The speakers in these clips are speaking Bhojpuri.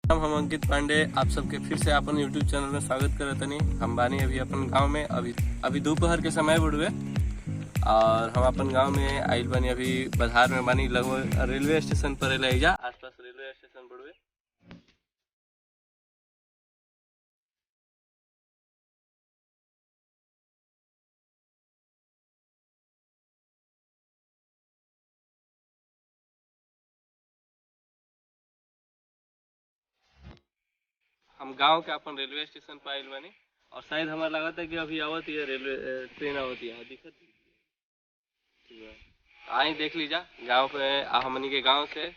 हम अंकित पांडे आप सबके फिर से अपन यूट्यूब चैनल में स्वागत करत तनी। हम बानी अभी अपन गांव में, अभी अभी दोपहर के समय बुड़वे और हम अपन गांव में आइल बानी। अभी बाजार में बानी, लगभग रेलवे स्टेशन पर एजा आसपास रेलवे स्टेशन बुड़वे। हम गांव के अपन रेलवे स्टेशन पर आइल बानी और शायद हमारा लगता है कि अभी आवत है रेलवे ट्रेन आवत है, दिखत ठीक है। आई देख लीजा गांव पे हमनी के गांव से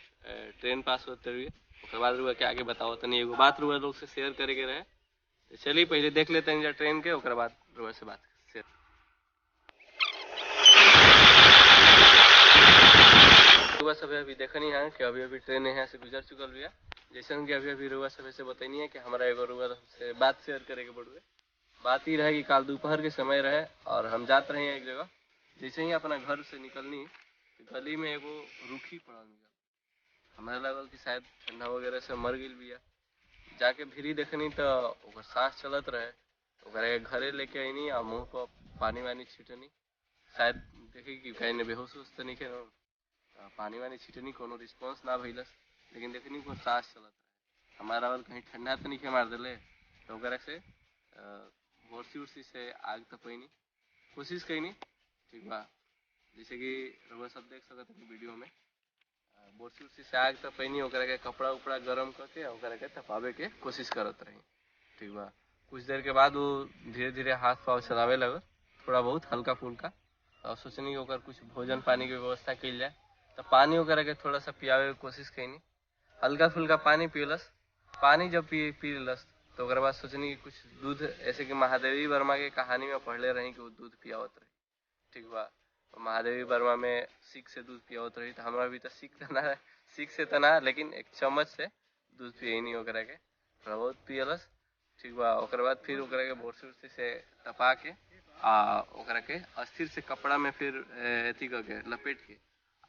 ट्रेन पास होते हुए। उसके बाद रुआ के आगे बताओ तनी एगो बात रुआ लोग से शेयर करे के रहे, तो चलिए पहले देख लेते हैं ट्रेन के, ओकरा बाद रुआ से बात शेयर। रुआ सब अभी देखनी है कि अभी अभी ट्रेन यहाँ से गुजर चुकल बिया। जैसे कि अभी अभी रुआ सब से बतैनी है कि हमारा एगो रुआ से बात शेयर करे के पड़ुए। बात ही रहे कि कल दोपहर के समय रहे और हम जात रहे हैं एक जगह। जैसे ही अपना घर से निकलनी तो गली में एगो रूखी पड़ल मिलल। हमारा लगल कि शायद ठंडा वगैरह से मर गई बिया। जाके भिरी देखनी तो ओकर सांस चलत रहे। ओकरा घरे लेके अनी आ मुँह पर पानी वानी छिटनी, शायद देखी कि कहीं बेहोश उस तो नहीं, पानी वानी छिटनी, कोनो रिस्पॉन्स ना भइलस, लेकिन देखनी को सांस चलत रहे। हमारा और कहीं ठंडा तो नहीं मार दिले, तो ओकरा से बोरसी उर्सी से आग तपैनी कोशिश कैनी, ठीक बा। जैसे कि रउआ सब देख सकत हनी वीडियो में, बोरसी उर्सी से आग तपैनी, ओकरा के कपड़ा उपड़ा गरम करके ओकरा के तपावे के कोशिश करत रही, ठीक बा। कुछ देर के बाद वो धीरे धीरे हाथ पाँव चलावे लगल, थोड़ा बहुत हल्का फुल्का। और सोचनी ओकर कुछ भोजन पानी के व्यवस्था कइल जाए, तो पानी ओकरा के थोड़ा सा पियावे के कोशिश कैनी। हल्का फुल्का पानी पियलस। पानी जब पी पी लेलस तो ओकरा बाद सोचनी कि कुछ दूध, ऐसे कि महादेवी वर्मा के कहानी में पढ़ले रही कि वो दूध पियावत रही, ठीक बा। तो महादेवी वर्मा में सीख से दूध पियावत रही, तो हमरा भी तो सीख तो ना, सीख से तो ना, लेकिन एक चम्मच से दूध पियनी ओकरा के, थोड़ा बहुत पियलस, ठीक बा। ओकरा बाद फिर ओकरा के बोरसी उर्सी से तपा के आ ओकरा के अस्थिर से कपड़ा में फिर अथी करके लपेट के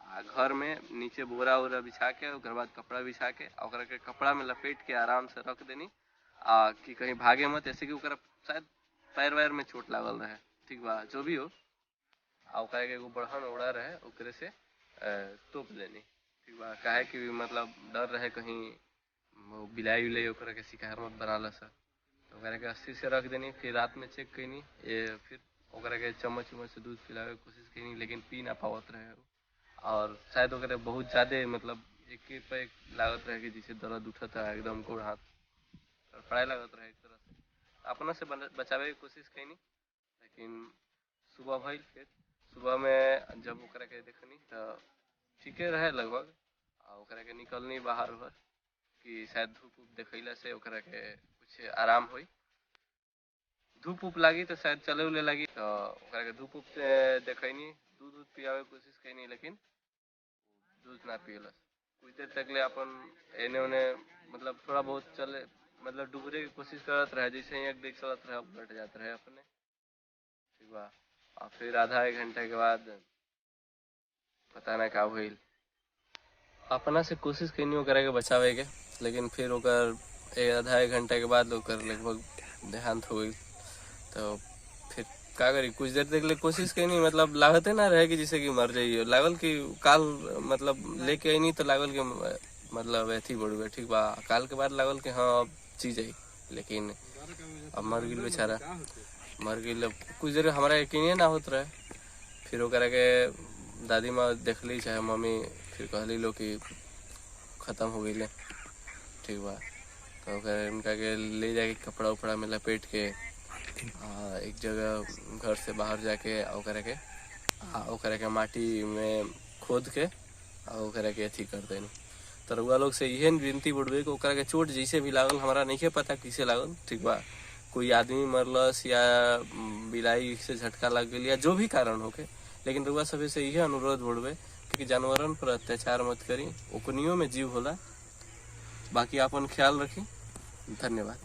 आ घर में नीचे बोरा उरा बिछा के ओकर बाद कपड़ा बिछा के ओकरा के कपड़ा में लपेट के आराम से रख देनी आ कि कहीं भागे मत, ऐसे कि ओकरा शायद पैर वैर में चोट लागल रहे, ठीक बा, जो भी हो। आ ओकरा के एगो बड़हन ओड़ा रहे ओकरे से तोप देनी, ठीक बा। काहे कि मतलब डर रहे कहीं बिलाई उलाई ओकरा के शिकार मत बना लस, तो ओकरा के अस्थिर से रख देनी। फिर रात में चेक कैनी, फिर ओकरा के चम्मच उम्मच से दूध पिलावे के कोशिश कैनी, लेकिन पी ना पावत रहे। और शायद ओकरा बहुत ज़्यादा मतलब एक पे एक लागत रहे कि जैसे दर्द उठता है एकदम, गोड़ हाथ पढ़ाई लागत रहे एक तरह से। अपना से बचावे के कोशिश कैनी, लेकिन सुबह भइल। फिर सुबह में जब ओकरा के देखनी तो ठीके रहे लगभग। आ ओकरा के निकलनी बाहर उहर कि शायद धूप उप देखैला से ओकरा के कुछ आराम होई, धूप उप लागी तो शायद चले उले लगी, तो ओकरा के धूप उप देखैनी, दूध उध पियावे के कोशिश कैनी, लेकिन दूध ना पियलस। कुछ देर तक ले अपन एने ओने मतलब थोड़ा बहुत चले, मतलब डूबरे के कोशिश करत रहे, जैसे ही एक देख चलत रहे उलट जात रहे अपने, ठीक बा। और फिर आधा एक घंटा के बाद पता ना का भइल, अपना से कोशिश कैनी ओकरा के बचावे के, लेकिन फिर ओकर आधा एक घंटा के बाद ओकर लगभग देहांत हो गई। तो फिर का करी, कुछ देर तक ले कोशिश कैनी, मतलब लागते ना रहे कि जैसे कि मर जाइए, लागल कि काल मतलब लेके अनी तो लागल कि मतलब अथी बढ़, ठीक बा। काल के बाद लागल कि हाँ अब चीज आई, लेकिन अब मर गई बेचारा, मर गई। कुछ देर हमारा यकीन ना होत रहे। फिर ओकरा के दादी माँ देखली चाहे मम्मी, फिर कहली लो कि ख़त्म हो गई, ठीक बा। तो ओकरा उनका के ले जाके कपड़ा उपड़ा में लपेट के एक जगह घर से बाहर जाके ओकरा के माटी में खोद के ओकरा के अथी कर देनी। तो रउआ लोग से इहे विनती बुड़बे कि ओकरा के चोट जैसे भी लागल, हमारा नहीं पता कैसे लागल, ठीक बा। कोई आदमी मरलस या बिलाई से झटका लग गई या जो भी कारण होके, लेकिन रउआ सभी से इहे अनुरोध बुड़बे कि जानवरन पर अत्याचार मत करी, ओकनियों में जीव होला। बाकी आपन ख्याल रखी। धन्यवाद।